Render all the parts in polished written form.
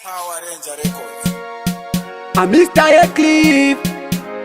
Power Ranger Records. I'm Mr. Eclipse,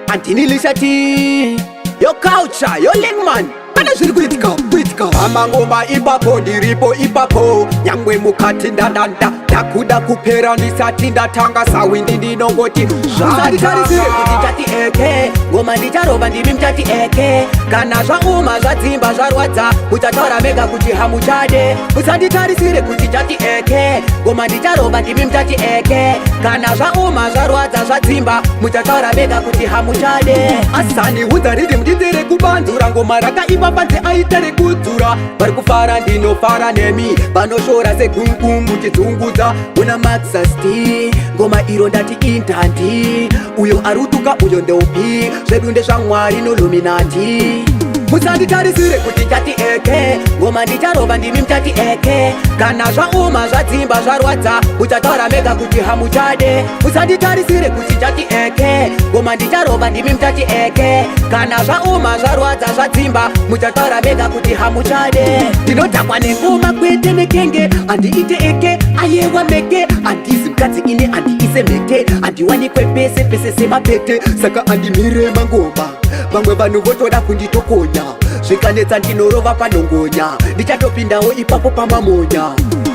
Antini Lishati, your culture, your lingman. Pane zviri kuitika kuitika pamangoma ipapo, ndiripo ipapo, nyangwe mukati ndandanda ndakuda kupera ndisati ndatanga sawindi ndinongoti Musanditarisire kuti chati eke, ngoma ndicharova ndimi mchati eke. Kana zvauma, zvadzimba, zvarwadza, muchataura mega kuti hamuchade. Musanditarisire kuti chati eke, ngoma ndicharova ndimi mchati eke. Kana zvauma, zvarwadza, zvadzimba, muchataura mega kuti hamuchade. Asani udza rhythm ndindere kubanzura, ngoma rakaipa panze aita rekudzura. Vari kufara ndinofara nemi, vanoshora segungumu chidzungudza una maxasti. Ngoma iro ndati intandi, uyo arutuka uyo ndeupi, zvedu ndezvaMwari noIlluminati. Musanditarisire kuti chati eke, ngoma ndicharova ndimi mchati eke. Kana zvauma, zvadzimba, zvarwadza, muchataura mega kuti hamuchade. Musanditarisire kuti chati eke, ngoma ndicharova ndimi mchati eke. Kana zvauma, zvarwadza, zvadzimba, muchataura mega kuti hamuchade. Ndinodhakwa nengoma kwete nekenge, handiite eke ayewa meke, handizi mukadzi ine, handiise mhete, handiwanikwe pese pese semapete, saka handimire mangoma. Vamwe vanhu votoda kunditokonya, zvikanetsa ndinorova panongonya, ndichatopindawo ipapo pamamonya.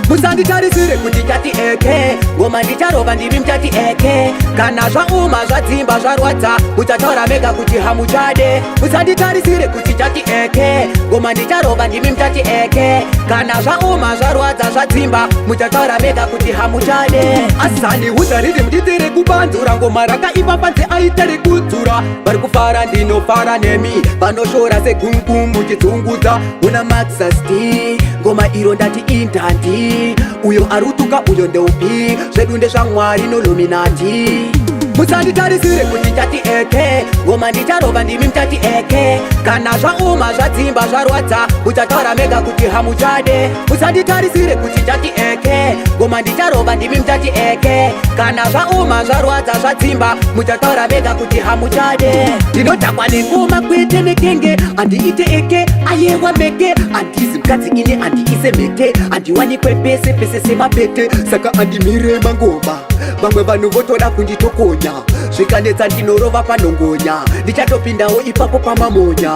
Musanditarisire kuti chati eke, ngoma ndicharova ndimi mchati eke. Kana zvauma, zvadzimba, zvarwadza, muchataura mega kuti hamuchade. Musanditarisire kuti chati eke, ngoma ndicharova ndimi mchati eke. Kana zvauma, zvarwadza, zvadzimba, muchataura mega kuti hamuchade. Asani udza rhythm ndindere kubanzura, ngoma rakaipa panze aita rekudzura. Vari kufara ndinofara nemi, vanoshora segungumu chidzungudza una maxasti. Ngoma iro ndati intandi, uyo arutuka uyo ndeupi, zvedu ndezvaMwari noIlluminati. Musanditarisire kuti chati eke, ngoma ndicharova ndimi mchati eke. Kana zvauma, zvadzimba, zvarwadza, muchataura mega kuti hamuchade. Musanditarisire kuti chati eke, ngoma ndicharova ndimi mchati eke. Kana zvauma, zvarwadza, zvadzimba, muchataura mega kuti hamuchade. Ndinodhakwa nengoma kwete nekenge, handiite eke ayewa meke, handizi mukadzi ine, handiise mhete, handiwanikwe pese pese semapete, saka handimire mangoma. Vamwe vanhu votoda kunditokonya, zvikanetsa ndinorova panongonya, ndichatopindawo ipapo pamamonya.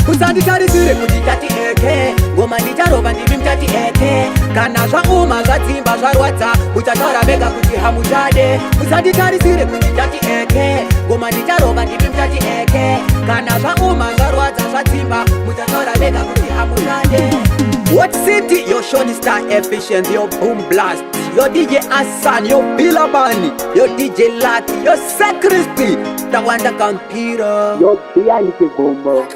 Musanditarisire kuti chati eke, ngoma ndicharova ndimi mchati eke. Kana zvauma, zvadzimba, zvarwadza, muchataura mega kuti hamuchade. Musanditarisire kuti chati eke, ngoma ndicharova ndimi mchati eke. Kana zvauma, zvarwadza, zvadzimba, muchataura mega kuti hamuchade. What city? Your Shoni Star Efficient, your Boom Blast, your DJ Hassan, your Bilabani, your DJ Lati, your Sacristy, Tawanda Computer, your Bianchi Gombo.